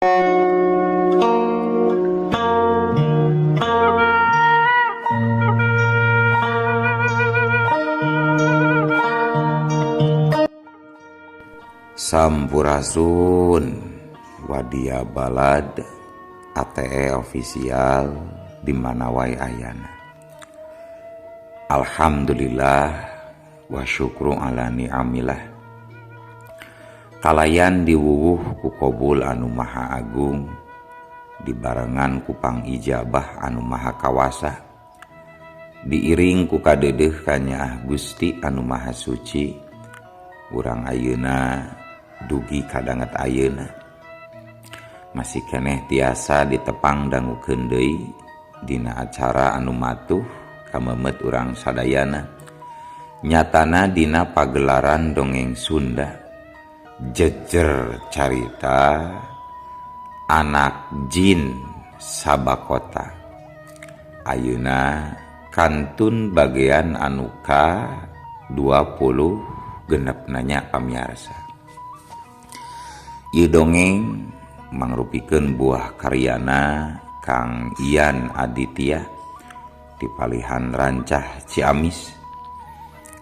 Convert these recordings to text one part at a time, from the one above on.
Sampurasun Wadia Balad ATE official di mana wae ayana. Alhamdulillah wa syukru ala ni'amillah. Kalayan diwuwuh ku kobul anu maha agung, dibarengan ku pangijabah anu maha kawasa, diiring ku kadeudeuh kanyaah Gusti anu maha suci. Urang ayeuna dugi kadanget ayeuna masih keneh tiasa ditepang dangukeun deui dina acara anu matuh kamemet urang sadayana, nyatana dina pagelaran dongeng Sunda jejer carita anak jin Sabakota. Ayeuna kantun bagian anu ka 20 genep nanya pamiarsa. Ieu dongeng mangrupikeun buah karyana Kang Ian Aditya di palihan Rancah Ciamis.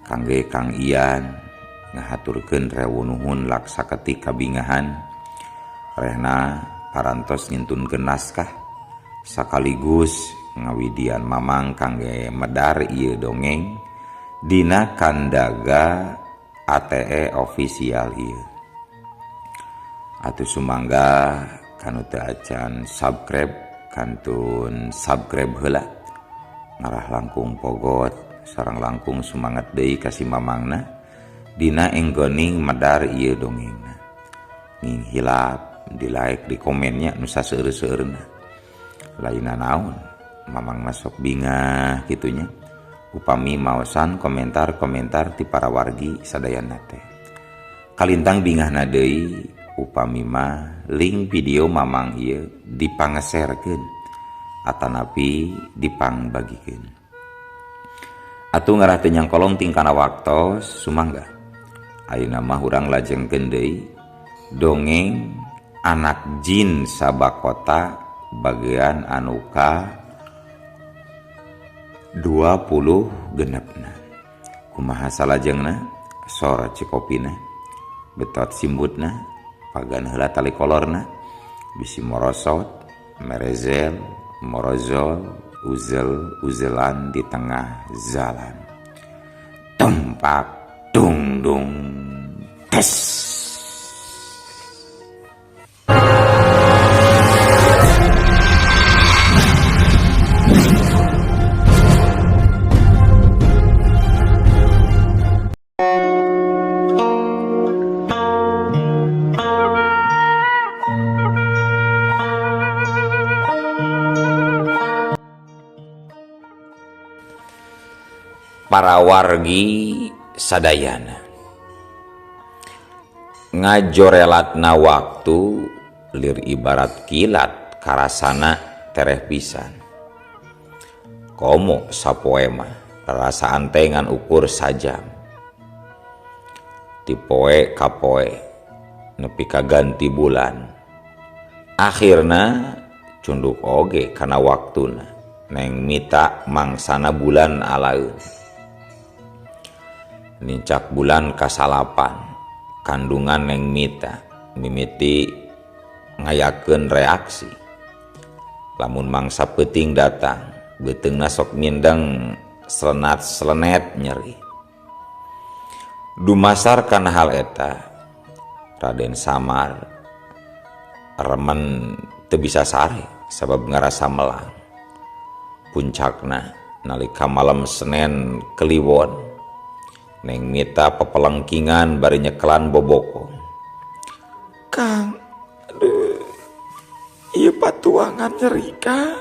Kangge Kang Ian ngahaturkeun rewunuhun laksa ketik kabingahan rehna parantos ngintunkeun naskah sakaligus ngawidian mamang kangge medar ieu dongeng dina kandaga ATE official ieu. Atuh sumangga kanu teu acan subscribe kantun subscribe heula, ngarah langkung pogot sareng langkung sumanget deui ka si mamangna dina enggoning medar ieu dongengna. Nging hilap di like di komennya nu saseueur-seueurna. Lainna naon mamang masuk bingah kitunya upami maosan komentar-komentar ti para wargi sadayana teh. Kalintang bingahna deui upami mah link video mamang ieu dipangeserkeun atanapi dipangbagikeun. Atuh ngarah teu nyangkolong tingkana waktos sumangga. Ayeuna mah urang lajengkeun deui dongeng anak jin Sabakota bagian anu ka 20 genepna. Kumaha salajengna? Sor cikopina, betot simbutna, pagan heula tali kolorna, bisi morosot, merezel, morozol, uzel uzelan di tengah jalan. Tumpak dung dung tes. Para wargi sadayana ngajorelatna waktu lir ibarat kilat karasana tereh pisan. Komo sapoe mah rarasaan teh ngan ukur sajam. Ti poe ka poe nepi ka ganti bulan. Akhirna cunduk oge kana waktuna neng mita mangsana bulan alaeun. Nincak bulan kasalapan kandungan neng mita mimiti ngayakeun reaksi. Lamun mangsa peuting datang beuteungna sok mindeng selenat-selenet nyeri. Dumasar kana hal eta Raden Samar remen teu bisa sare sabab ngarasa melang. Puncakna nalika malam Senin Kliwon neng mita pepelengkingan bari nyekelan boboko. Kang, aduh, ieu patuangan nyeri Kang.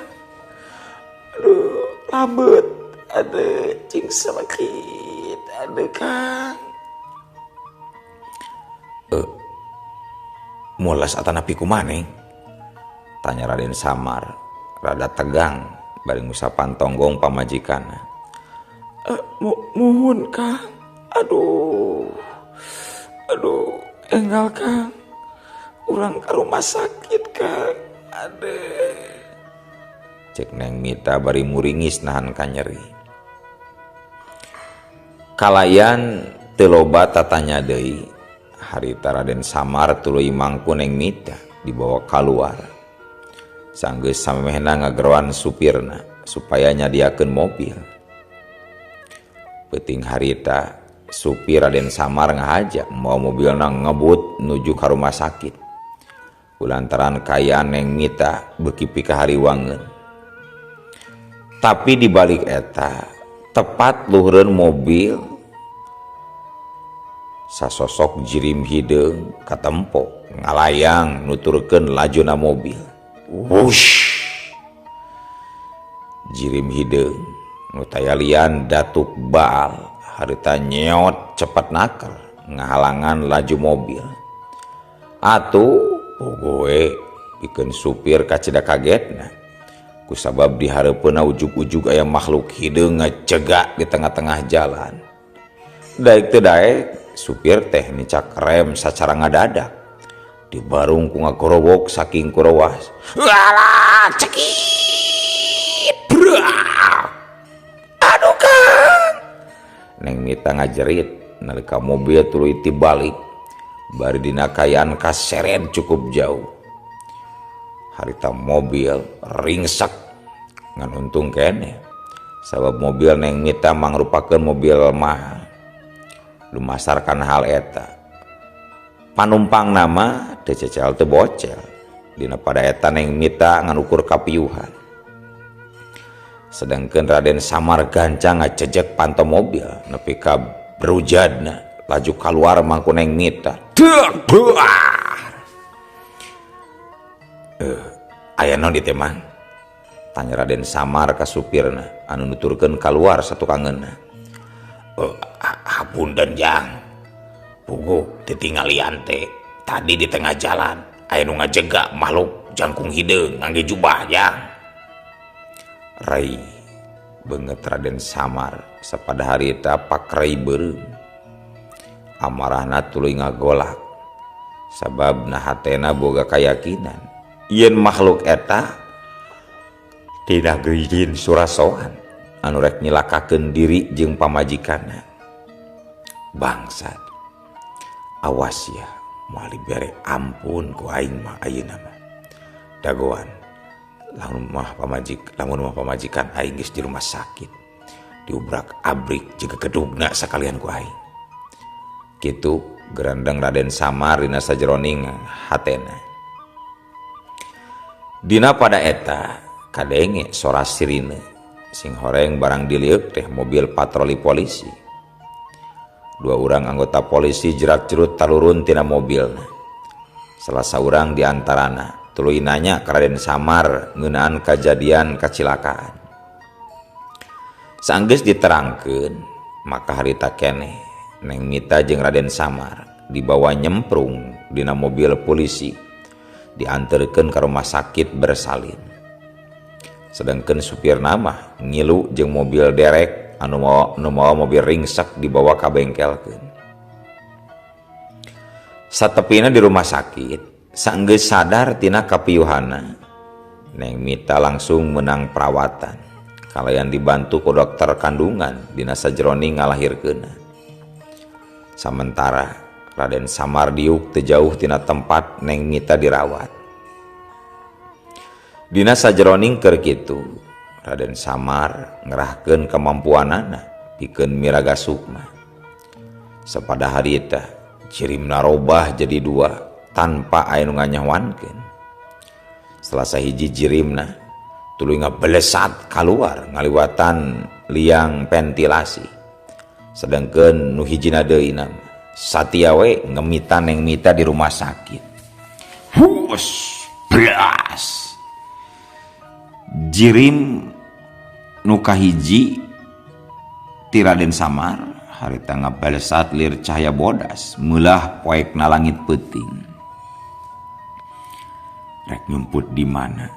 Aduh, lambet, aduh, cing selekit, aduh Kang. Mulas atanapi kumaha neng? Tanya Raden Samar, rada tegang bari ngusapan tonggong pamajikanna. Muhun Kang. Aduh, aduh, enggal Kang. Urang ka rumah sakit Kang. Aduh. Cek Neng Mita bari muringis nahan kanyeri. Kalayan teu loba tatanya deui, harita Raden Samar tuluy mangku Neng Mita dibawa kaluar. Sanggeus samemehna ngageroan supirna supaya nyadiakeun mobil. Peuting harita supir Raden Samar ngahaja mawa mobilna ngebut nuju ka rumah sakit. Kulantaran kaayaan Neng Mita beuki pikahariwangeun. Tapi di balik eta tepat luhureun mobil sasosok jirim hideung katempo ngalayang nuturkeun lajuna mobil. Wush. Jirim hideung nu tayalian datuk baal harita nyeot cepat naker ngahalangan laju mobil. Atuh pogoe pikeun supir kacida kagetna. Kusabab dihareupeunna ujug-ujug aya makhluk hideung ngacegak di tengah-tengah jalan. Daek teu daek supir teh nicak rem sacara ngadadak. Dibarung ku ngagorowok saking kurowas. Alah, cekit. Brak. Aduh Kang. Neng Mita ngajerit nalika mobil tuluy tibalik. Bari dina kaayaan kaseret cukup jauh. Harita mobil ringsek ngan untung keneh. Sabab mobil Neng Mita mangrupakeun mobil mahal. Lumasarkan hal eta. Panumpang nama teu cecel teu bocel. Dina pada eta Neng Mita ngan ukur kapiuhan. Sedangkan Raden Samar gancang ngacejek panto mobil nepi ka berujadna laju kaluar mangku Neng Mita. Dek, buar. Aya naon di teh Mang? Tanya Raden Samar ka supirna anu nuturkeun kaluar satukangeunna. Hapunten Jang. Puguh titinggalian teh tadi di tengah jalan aya nu ngajegak makhluk jangkung hideung ngangge jubah Jang. Rai beungeut Raden Samar sapada harita pakrei beureum. Amarahna tuluy ngagolak sababna hatena boga kayakinan yen makhluk eta tina geuyin surasoan anu rek nyilakakeun diri jeung pamajikanna. Bangsat. Awas ya, moal dibere ampun ku aing mah ayeuna mah. Dagoan lamun mah pamajikan aing geus di rumah sakit. Diubrak-abrik jeung gegedugna sakalian ku aing. Kitu gerandeng Raden Samar dina sajeroning hatena. Dina pada eta kadenge sora sirine sing horeng barang dilieuk teh mobil patroli polisi. Dua orang anggota polisi jerat-jerut talurun tina mobilna. Salah saurang di antarana tuluy nanya ka Raden Samar ngeunaan kajadian kacilakaan. Sanggeus diterangkeun maka harita keneh Neng Mita jeung Raden Samar dibawa nyemprung dina mobil polisi diantarkeun ka rumah sakit bersalin. Sedangkan supir mah ngilu jeung mobil derek anu mawa mobil ringsek dibawa ka bengkelkeun. Satepina di rumah sakit, sanggeus sadar tina kapiuhana, Neng Mita langsung menang perawatan. Kalayan dibantu ku dokter kandungan dina sajeroning ngalahirkeunna. Samentara Raden Samar diuk teu jauh tina tempat Neng Mita dirawat. Dina sajeroning keur kitu, Raden Samar ngerahkeun kemampuanana pikeun miraga sukma. Sapada harita jirimna robah jadi dua tanpa aya nu nganyawankeun. Selasa hiji jirimna tuluy ngabelesat kaluar ngaliwatan liang ventilasi. Sedangkeun nu hijina deui satia we ngemita Neng Mita di rumah sakit. Hus, blas. Jirim nu kahiji ti Raden Samar harita ngabalesat lir cahaya bodas meulah poekna langit peuting. Rek nyumput di mana?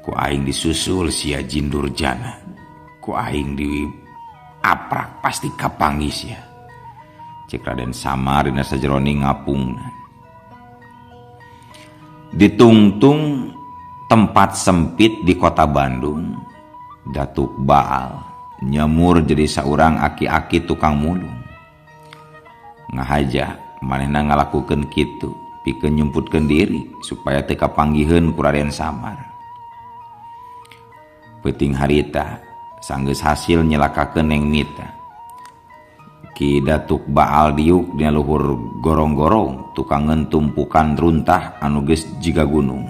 Ku aing disusul sia jin durjana. Ku aing di aprak pasti kapangis ya. Cek Raden Samar dina sajeroning ngapungna. Ditungtung tempat sempit di kota Bandung, Datuk Baal nyemur jadi saurang aki-aki tukang mulung. Ngahaja manehna ngalakukeun kitu pikeun nyumputkeun diri supaya teu kapanggiheun ku Raden Samar. Peuting harita sanggeus hasil nyelakakeun Neng Mita. Ki Datuk Baal diuk dina luhur gorong-gorong tukangeun tumpukan runtah anu geus jiga gunung.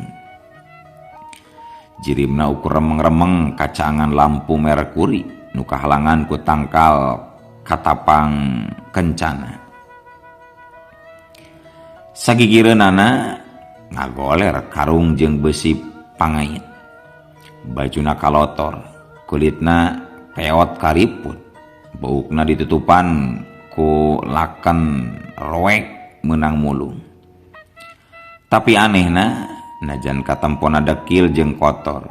Jirimna ukur remeng-remeng kacangan lampu merkuri nu kahalangan ku tangkal katapang kencana. Sagigireunana ngagoler karung jeung besi pangait. Bajuna kalotor, kulitna peot kariput. Buukna ditutupan ku laken roek menang mulung. Tapi anehna najan katempona dekil jeung kotor,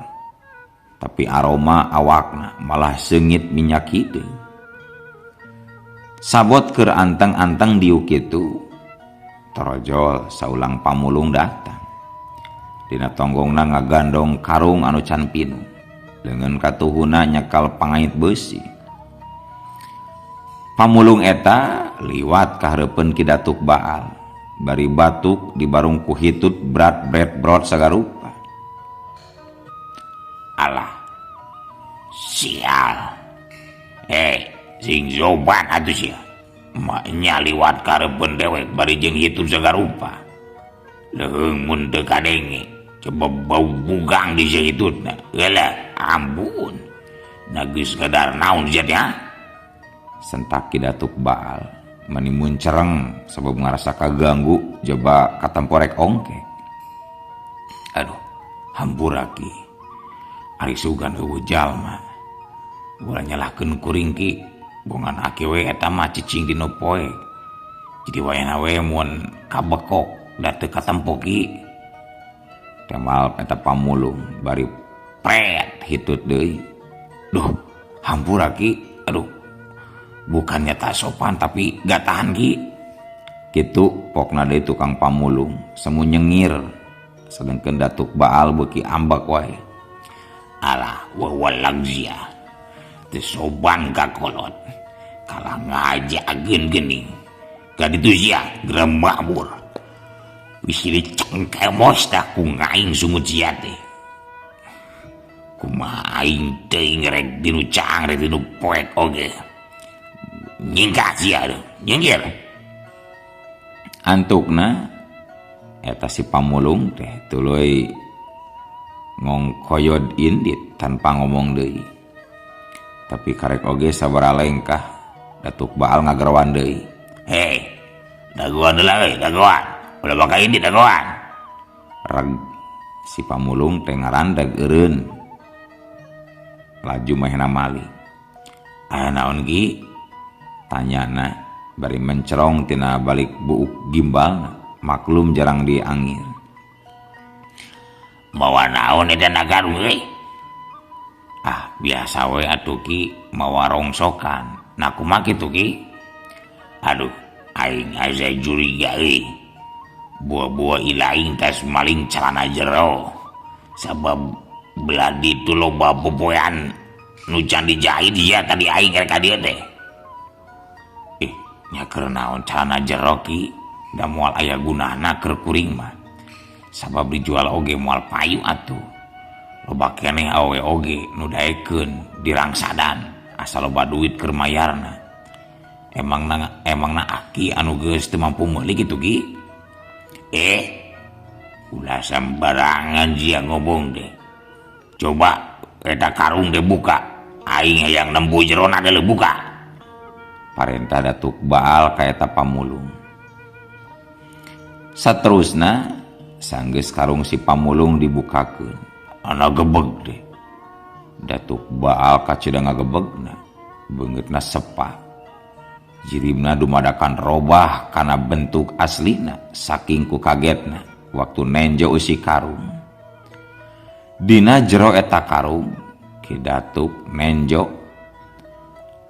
tapi aroma awakna malah seungit minyak hideung. Sabot keur anteng-anteng diuk kitu, torojol saulang pamulung datang. Dina tonggongna ngagandong karung anu can pinuh, leungeun katuhuna nyekal pangait beusi. Pamulung eta liwat kahareupeun Ki Datuk Baal, bari batuk dibarung ku hitut brat bret brot sagarupa. Alah, sial. Sing sopan atuh sia. Maknya liwat kahareupeun dewek bari jeung hitut sagarupa. Leuheung mun teu kadenge, coba bau bugang di sia hitutna. Geuleuh, ampun. Na geus kadar naon sia teh? Sentak Ki Datuk Baal mani muncereng sabab ngarasa kaganggu jaba katemporek ongke. Aduh, hampura ki. Ari sugan eueuh jalma. Ulah nyalahkeun kuring ki, bongan aki we eta mah cicing dina poe. Jadi wayahna we mun kabekok da teu katempo ki. Temal eta pamulung bari pret hitut deui. Duh, hampura ki. Aduh, bukannya tak sopan tapi gak tahan ki. Kitu pokna deui tukang pamulung semu nyengir, sedengkeun Datuk Baal beuki ambek wae. Alah, wawalang sia. Teu sopan ka kolot. Kalah ngajakeun geuning. Ka ditu sia gerem mabur. Wis dicengkemos tah ku ngaing sungut sia teh. Kumaha aing teuing rek dinu caang rek dinu poek oge. Nyingkah sia aduh, nyingkir. Antukna eta si pamulung teh tuluy ngongkoyod indit tanpa ngomong deui. Tapi karek oge sabaraha lengkah Datuk Baal ngagerwan deui. Hei, dagoan heula euy, dagoan. Ulah bakal indit dagoan. Reg si pamulung teh ngarandag eureun. Laju mahena mali. Aya naon ki? Tanyana bari mencerong tina balik buuk gimbalna, maklum jarang diangir. Mawa naon eta nagarung euy? Ah, biasa we atuh ki, mawa rongsokan. Nah kumaha kitu ki? Aduh, aing asa curiga euy. Buah-buah ilaing tas maling celana jero. Sabab belah ditu loba popoean nu can dijahit sia tadi aing rek ka dieu teh. Nya keur naon celana jero ki? Da moal aya gunana keur kuring mah. Sabab dijual oge moal payu atuh. Loba keneh awewe oge nu daekeun dirangsadan asa loba duit keur mayarna. Emangna aki anu geus teu mampu meuli kitu ki? Ulah sembarangan sia ngomong deh. Coba eta karung deh buka. Aing hayang nembu jerona deh buka. Parentah Datuk Baal ka eta pamulung. Saterusna sanggeus karung si pamulung dibukakeun. Ana gebeg deh. Datuk Baal kacida ngagebegna, beungeutna sepah. Jirimna dumadakan robah kana bentuk aslina saking ku kagetna waktu nenjo eusi karung. Dina jero eta karung Ki Datuk nenjo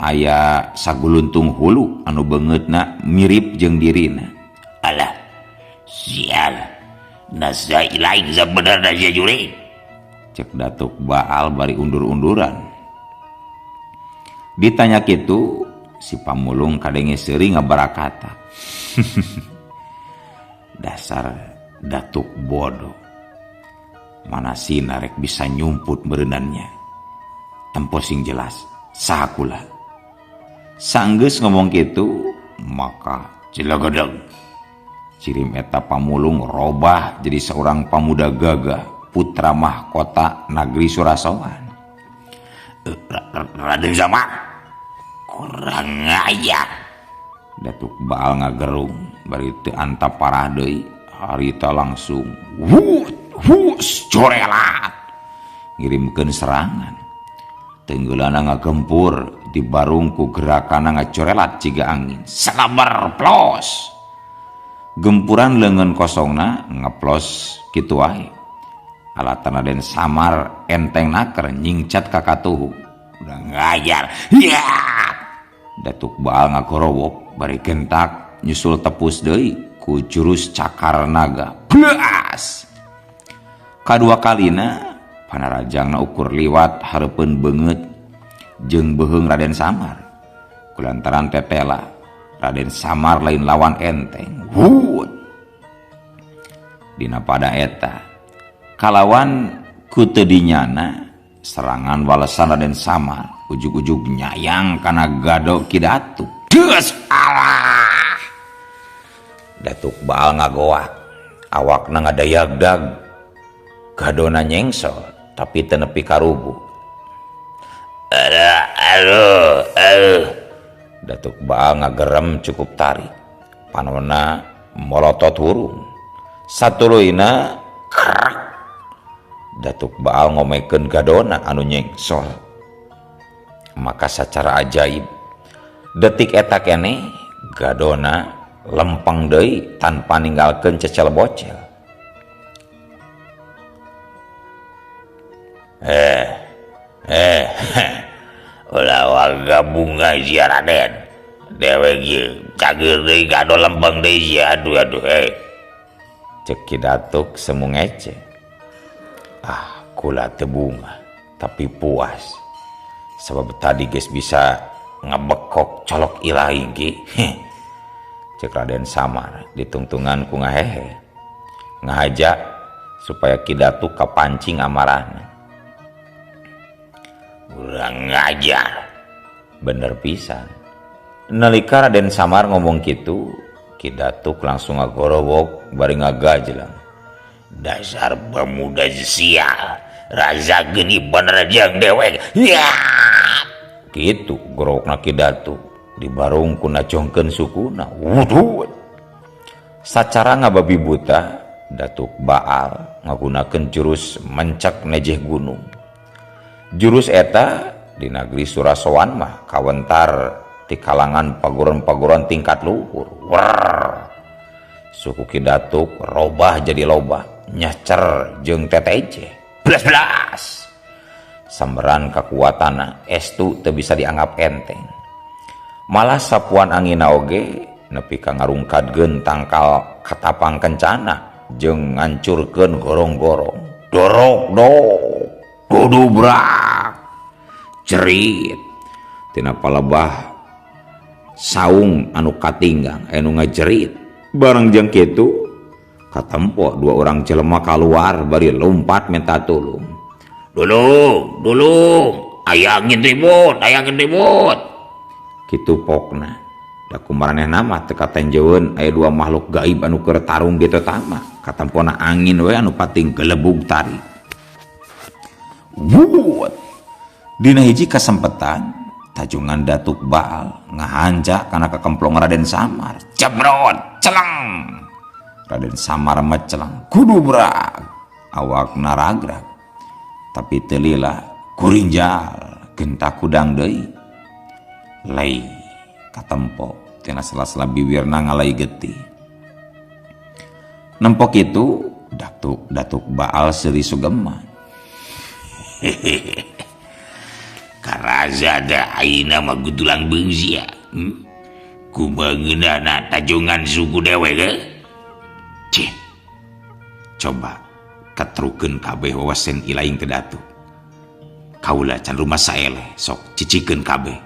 aya saguluntung hulu anu beungeutna mirip jeung dirina. Alah, sial. Nasa lain sebenarnya sia jurig. Cek Datuk Baal bari undur-unduran. Ditanya kitu si pamulung kadenge seuri ngabarakata. Dasar Datuk bodoh. Mana sina rek bisa nyumput mereunannya. Tempo sing jelas saha kula. Sanggeus ngomong kitu maka Cilegedeg. Cirim eta pamulung robah jadi seorang pamuda gagah putra mahkota Nagri Surasowan. Raden Samar kurang ajar. Datuk Baal ngagerung bari teu antap parah deui harita langsung wut hus corelat ngirimkeun serangan. Tenggeulana ngagempur dibarung ku gerakana ngacorelat ciga angin Selamer plos. Gempuran leungeun kosongna ngeplos kitu wae. Alatan Raden Samar enteng naker nyingcat ka katuhu. Udah ngajar. Ya. Datuk Baal ngagorowok bari gentak nyusul tepus deui ku jurus cakar naga. Blas. Kadua kalina panarajangna ukur liwat hareupeun beungeut jeung beuheung Raden Samar. Kulantaran tetela Raden Samar lain lawan enteng. Wut. Dina pada eta kalawan ku teu dinyana serangan walesan Raden Samar ujug-ujug nyayang kana gado Ki Datuk. Deus Allah. Datuk Baal ngagoak, awakna ngadayagdag, gadona nyengsol tapi teu nepi karubuh. Aduh, aduh, aduh. Datuk Baal ngagerem cukup tarik, panona molotot hurung. Satuluyna krek. Datuk Baal ngomekeun gadona anu nyengsol. Maka secara ajaib detik eta keneh gadona lempeng deui tanpa ninggalkeun cecel bocel. Ulah warga bunga sia Raden. Dewek ieu cageur deui gado lempeng deui sia. Aduh aduh eh. Cek Ki Datuk semu ngece. Ah, kula teu bunga tapi puas. Sabab tadi geus bisa ngebekok colok ilahi ki. Cek Raden Samar ditungtungan ku ngahehe. Ngahaja supaya Ki Datuk kapancing amarahna. Urang ngajar. Bener pisan. Nalika Raden Samar ngomong kitu, Ki Datuk langsung ngagorowok bari ngagajlang. Dasar pemuda sial, raza geni bener jeung dewek. Ya. Kitu gorowokna Ki Datuk dibarung ku najongkeun sukuna. Wudud. Sacara ngababi buta, Datuk Baal ngagunakeun jurus mencek nejeh gunung. Jurus eta di Nagri Surasowan mah kawentar ti kalangan paguron-paguron tingkat luhur. Wer. Suku Ki Datuk robah jadi loba, nyacer jeung teteje. Blas-blas. Samberan kakuatana estu teu bisa dianggap enteng. Malah sapuan angina oge nepi ka ngarungkadkeun tangkal katapang kencana jeung ngancurkeun gorong-gorong. Dorok dok. Dudubrak. Cerit. Tina palebah saung anu katinggang anu ngajerit. Bareng jeung kitu katempo dua orang jelema kaluar bari lompat minta tulung. Dulung, dulung, aya angin ribut, aya angin ribut. Kitu pokna. Da kumaranehna mah teu katenjeun aya dua makhluk gaib anu keur tarung di tetama. Katempona angin we anu pating gelebug tarik. Wut. Dina hiji kasempetan tajungan Datuk Baal ngahanca kana kakemplong Raden Samar. Cebrot, celeng. Raden Samar meceleng, kudubrak. Awakna ragrag. Tapi teu lila kurinjal gentak kudang deui. Lei katempo tina sela-sela biwirna ngalai getih. Nempok itu Datuk Baal seuri sugema. Karaza da ayeuna mah gutulang beungsi ya. Kumaha ngeunahna tajungan suku dewek ge? Cih. Coba ketrukeun kabeh wawasen ilaing teh Datuk. Kaula can rumasa eleh, sok cicikeun kabeh.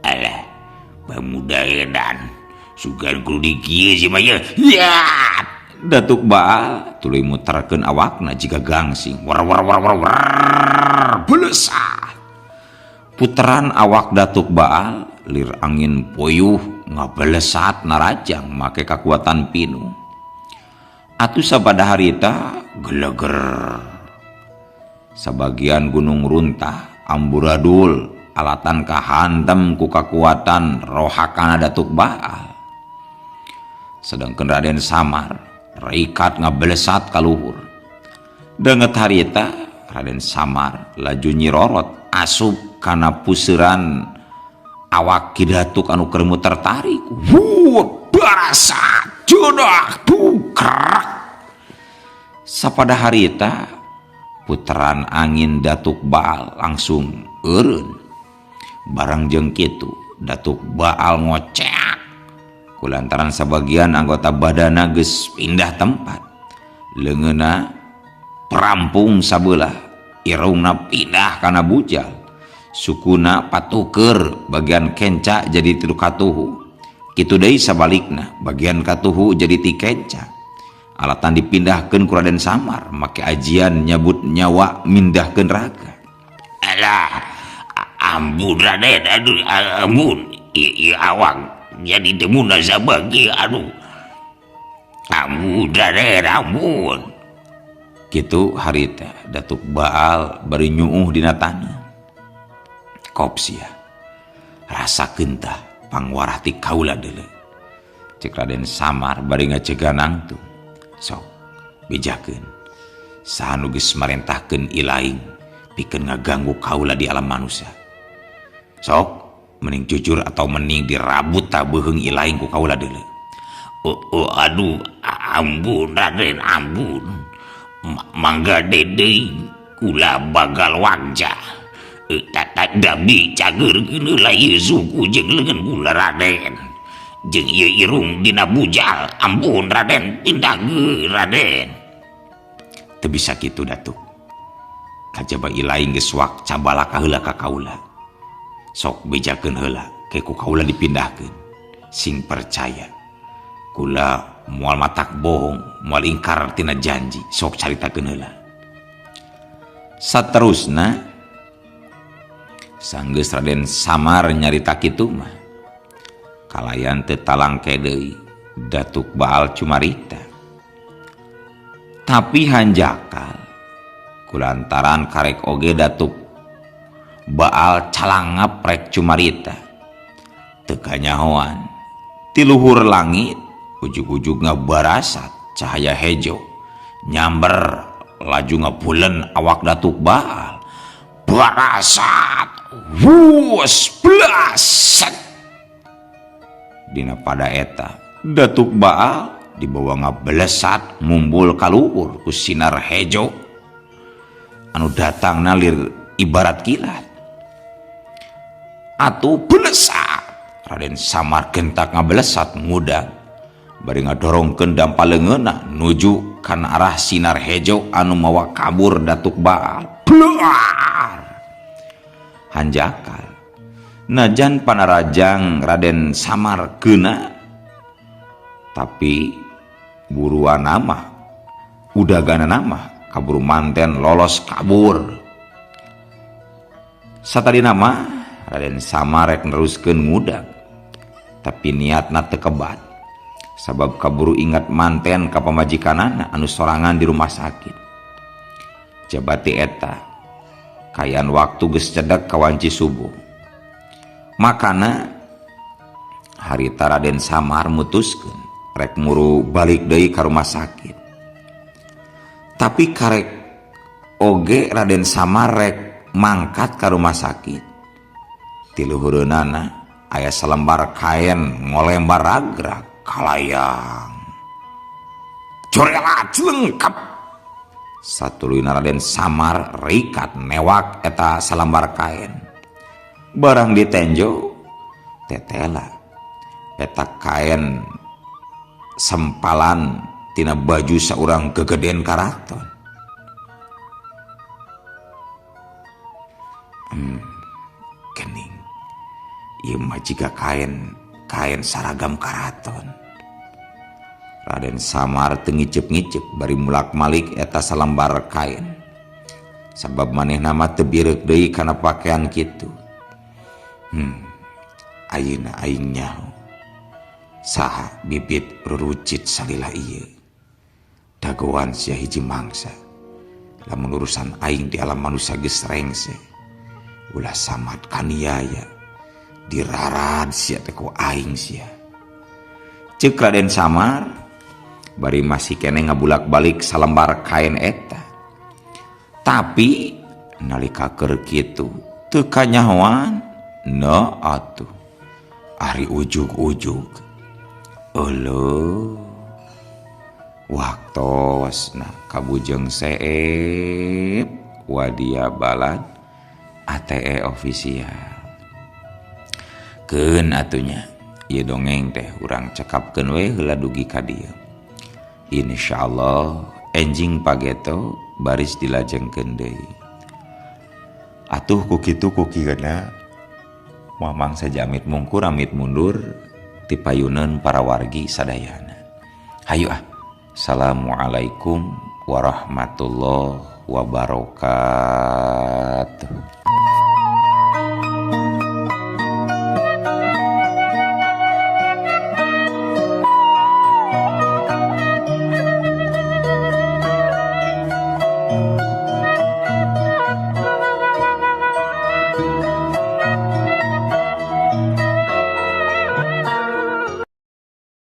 Alah, pemuda edan. Sugan kudu di kieu sih mah ye. Ya! Datuk Baal tuluy muterkeun awakna jiga gangsing. War war war war war. Belesat. Puteran awak Datuk Baal lir angin puyuh ngabelesat narajang make kakuatan pinuh. Atuh sabada harita geleger. Sabagian gunung runtah, amburadul, alatan kahantem ku kakuatan rohakana Datuk Baal. Sedangkan Raden Samar reikat ngabelesat kaluhur. Danget harita Raden Samar laju nyirorot asup kana puseran awak Ki Datuk anu keur muter tarik. Wuh, barasat, jodoh, bukrak. Sapada harita puteran angin Datuk Baal langsung eureun. Barang jeung kitu Datuk Baal ngoceak kulantaran sabagian anggota badana geus pindah tempat. Leungeunna perampung sabelah, irungna pindah kana bujal, sukuna patuker bagian kenca jadi tilu katuhu. Kitu deui sabalikna, bagian katuhu jadi ti kenca. Alatan dipindahkeun ku Raden Samar make ajian nyabut nyawa mindahkeun raga. Alah, ampun Raden, aduh ampun, ieu awak jadi teu munasabah kieu, aduh. Ampun Raden, ampun. Kitu harita Datuk Baal bari nyuuh dina taneuh. Kop sia, rasakeun tah pangwarah ti kaula deuleu. Cek Raden Samar bari ngacega nangtung. Sok bejakeun saha nu geus marentahkeun ilaing pikeun ngaganggu kaula di alam manusia. Sok mending jujur atau mending dirabut tah beuheung ilaing ku kaula deuleu. Oh, oh, aduh, ampun Raden, ampun. Mangga deui kula bagal wajah. Tata dabi cageurkeun heula ieu suku jeung leungeun kula Raden. Jeung ieu irung dina bujal, ampun Raden, pindahkeun Raden. Teu bisa kitu Datuk. Kajaba ilaing geus wak cabalaka heula ka kaula. Sok bejakeun heula, ke ku kaula dipindahkeun. Sing percaya. Kula moal matak bohong, moal ingkar tina janji, sok caritakeun heula. Saterusna sanggeus Raden Samar nyarita kitu mah kalayan teu talangke deui Datuk Baal cumarita. Tapi hanjakal kulantaran karek oge Datuk Baal calangap rek cumarita. Teu kanyahoan ti luhur langit ujug-ujug ngabarasat cahaya hejo nyamber laju ngabulen awak Datuk Baal. Barasat wus blaset. Dina pada eta Datuk Baal dibawa ngablesat mumbul kaluhur ku sinar hejo anu datang nalir ibarat kilat. Atuh blesat Raden Samar gentak ngablesat ngudag bari ngadorongkeun dampa leungeunna nuju kana arah sinar hejo anu mawa kabur Datuk Baal. Bluar hanjakal najan panarajang Raden Samar keuna, tapi buruan nama udagana nama kabur manten lolos kabur. Satadi nama Raden Samar rek neruskeun ngudag, tapi niatna teu kebat sabab kaburu ingat manten ka pamajikanana anu sorangan di rumah sakit. Jabati eta kayan waktu geus cedek kawanci subuh. Makana harita Raden Samar mutuskeun rek muru balik deui ka rumah sakit. Tapi karek oge Raden Samar rek mangkat ka rumah sakit. Ti luhureunana aya salembar kain ngolembar ragrag kalayang. Corelat lengkap. Satuluyna Raden Samar rikat newak eta salembar kain. Barang ditenjo tetela eta kain sempalan tina baju saurang gegeden karaton. Kening ieu mah jiga kain kain saragam karaton. Raden Samar teu ngiceup-ngiceup bari mulak-malik eta salembar kain. Sabab manehna mah teu bireuk deui kana pakaian kitu. Ayeuna aing nyaho saha bibit rurucit salila ieu. Dagoan sia hiji mangsa. Lamun urusan aing di alam manusia geus rengse. Ulah samat kaniaya dirarad sia teh ku aing sia. Ceuk Raden Samar bari masih keneh ngabulak-balik salembar kain eta. Tapi nalika keur kitu teu kanyahoan no atuh. Ari ujug-ujug. Euleuh. Waktosna kabujeng seep wadia balad ATE official. Keun atunya ieu dongeng teh urang cekapkeun we heula dugi ka dieu. Insyaallah enjing pageto baris dilajengkeun deui. Atuh ku kitu ku kieuna Mamang saja amit mungkur amit mundur ti payuneun para wargi sadayana. Hayu ah. Assalamualaikum warahmatullahi wabarakatuh.